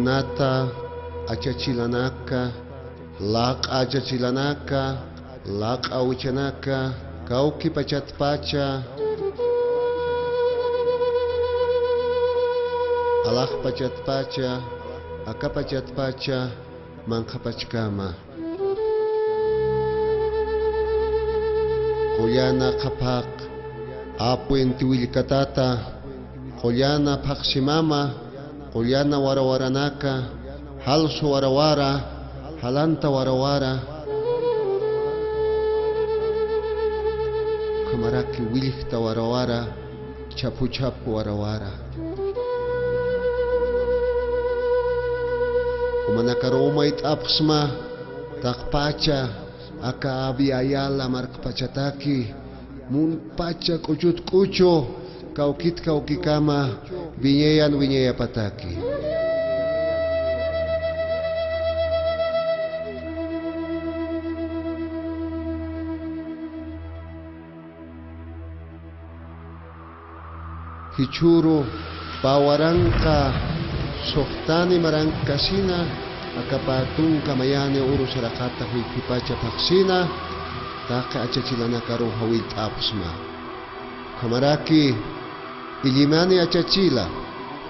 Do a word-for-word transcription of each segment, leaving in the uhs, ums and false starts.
Nata achachilanaka, laq'a achachilanaka, laq'a awichanaka, kawki pachatpacha, alax pachatpacha, aka pachatpacha, manqha pachkama. Qullana qhaphaq, apu inti willkatata, qullana phaqsimama, qullana warawaranaka, jalsu warawara, jalanta warawara, ukhamaraki willjta warawara, chhaphu chhaphu warawara. Jumanakaruw mayt'apxsma taqpacha aka Abya Yala markpachataki, munpacha k'uchut k'uchu, kawkit kawkikama wiñayan wiñayapataki. Jichhüru pä waranqa suxtani marankasina, aka pä tunka mayani uru saraqata juyphipacha phaqsina, taqi achachilanakaruw jawillt'apxsma. Ukhamaraki illimani achachila,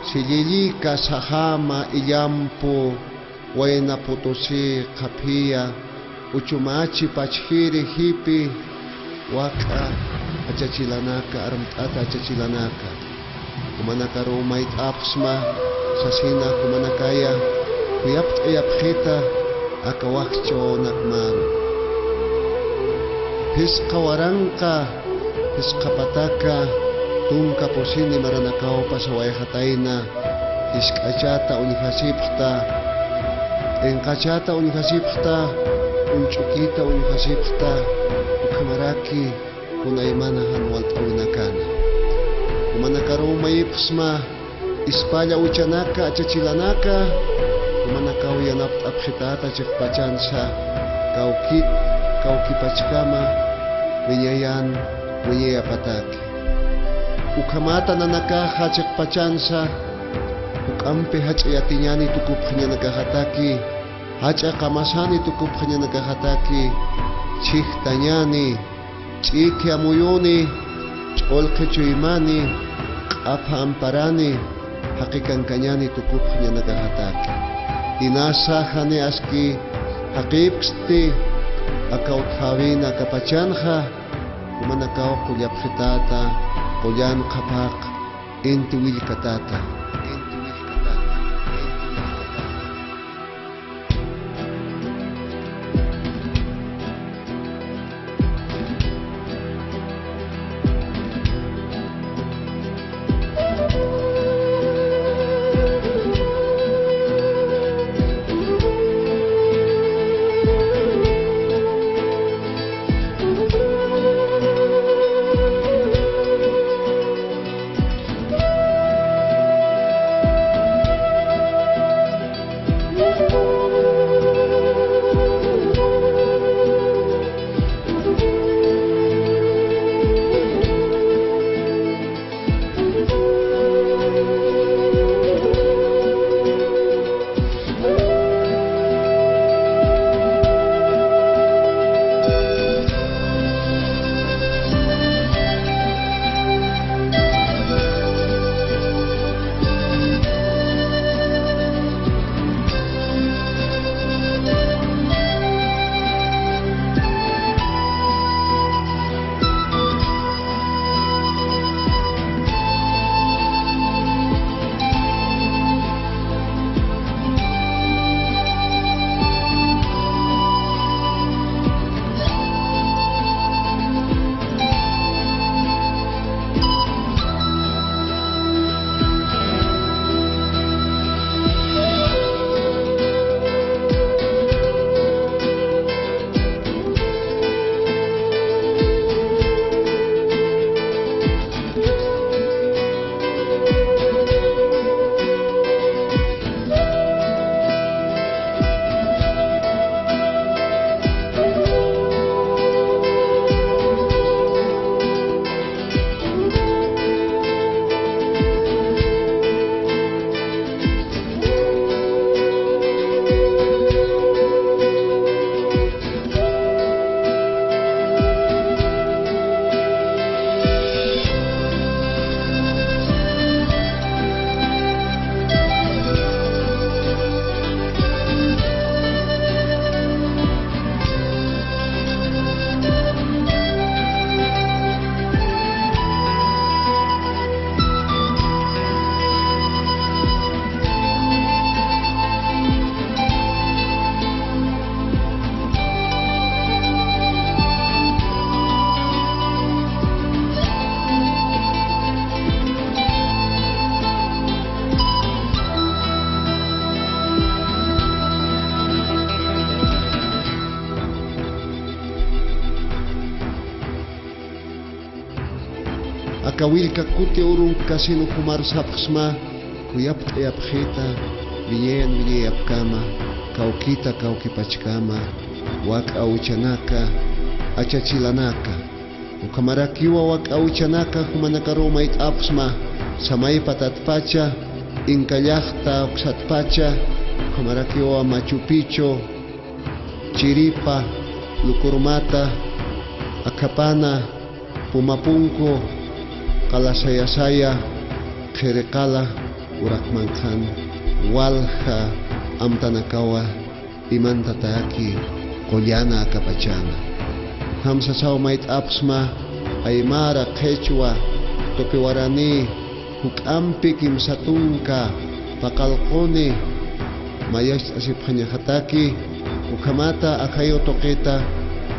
Sillillika, Sajama, Illampu, Wayna Potosí, Qhaphiya, Uchumachi, Pachjiri, Jipi, Wak'a achachilanaka, armt'ata achachilanaka, jumanakaruw mayt'apxsma sasina, jumanakaya juyapt'ayapxita aka wakcha wawanakmaru. Phisqa waranqa, phisqa pataka, tunka pusini maranakaw pasawayxatayna, jisk'achata uñjasipxta, p'inqachata uñjasipxta, uñch'ukita uñjasipxta, ukhamaraki kunaymana jan walt'awinakana. Jumanakaruw mayipxsma, ispalla awichanaka, achachilanaka, jumanakaw yanapt'apxitäta chiqpachansa, kawkit kawkipachkama wiñayan wiñayapataki. Ukhamata nanakaxa chiqpachansa, juk'ampi jach'a yatiñani tukupxañanakaxataki, jach'a qamasani tukupxañanakaxataki, chhijtañani, ch'ikhi amuyuni, ch'ulqhi chuymani, q'apha amparani, jaqi kankañani tukupxañanakaxataki. Inasa jani aski jaqipksti, aka utjäwin akapachanxa, jumanakaw qullapxitäta, qullan qhaphaq, inti willkatata, inti willkatata, inti willkatata. Aka willka kuti urunkasin jumar sapxsma, khuyapt'ayapxita, wiñayan wiñayapkama, kawkita kawkipachkama, wak'a uchanaka, achachilanaka. Ukhamarakiwa wak'a uchanaka jumanakaruw mayt'apxsma, Samaypa tatpacha, Inka llaqta uksatpacha, ukhamarakiwa Machu Picchu, Chiripa, Lukurmata, Akhapana, Pumapunku, Qalasayasaya, Qhiriqala, Uraqmanqhan, walja amtanakawa imantataki qullana akapachana. Ukham sasaw mayt'apxsma, aymara, qhichwa, tupi warani, juk'ampi kimsa tunka paqallquni mayacht'asipxañaxataki, ukhamata ajayu tuqita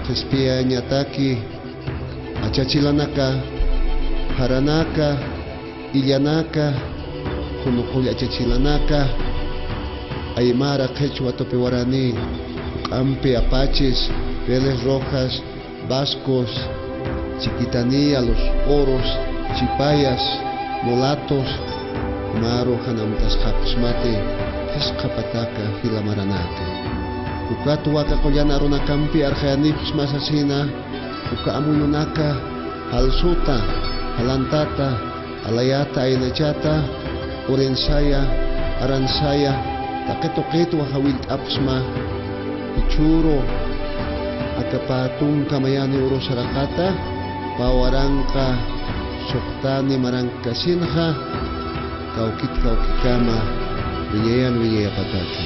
qhispiyañataki, achachilanaka, jaranaka, illanaka, junuq'ull achachilanaka, aymara, qhichwa, tupi warani, juk'ampi apachis, pieles rojas, vascos, chiquitania, los oros, chipayas, mulatos, maru jan amtasxapxsmati, phisqa pataka jila maranaka. Ukat waka qullana arunakampi arxayanipxsma sasina, uka amuyunaka, jalsuta, jalantata, alayata, aynachata, urinsaya, aransaya, taqi tuqitwa jawillt'apxsma, jichhüru aka pä tunka mayani urusaraqata, pä waranqa suxtani marankasinxa, kawkit kawkikama, wiñayan wiñayapataki.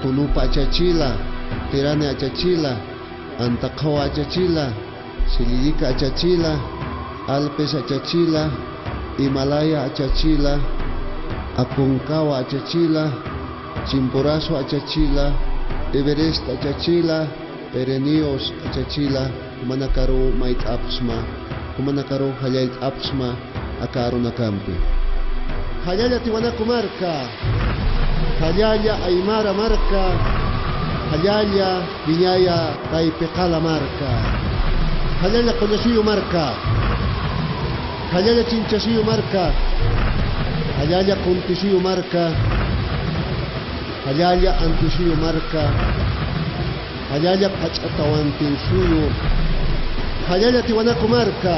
Tunupa achachila, Tirani achachila, Antaqhawa achachila, Sillillika achachila, Alpes achachila, Himalaya achachila, Aconcagua achachila, Chimborazo achachila, Everest achachila, Pirineos achachila, jumanakaruw mayt'apxsma, jumanakaruw jallallt'apxsma aka arunakampi. Jallalla Tiwanaku marka, jallalla Aymara marka, jallalla Wiñaya Taypi Qala marka, jallalla Qullasuyu marka, jallalla Chinchasuyu marka, jallalla Kuntisuyu marka, jallalla Antisuyu marka, jallalla Pach'a Tawantinsuyu, jallalla Tiwanaku marka,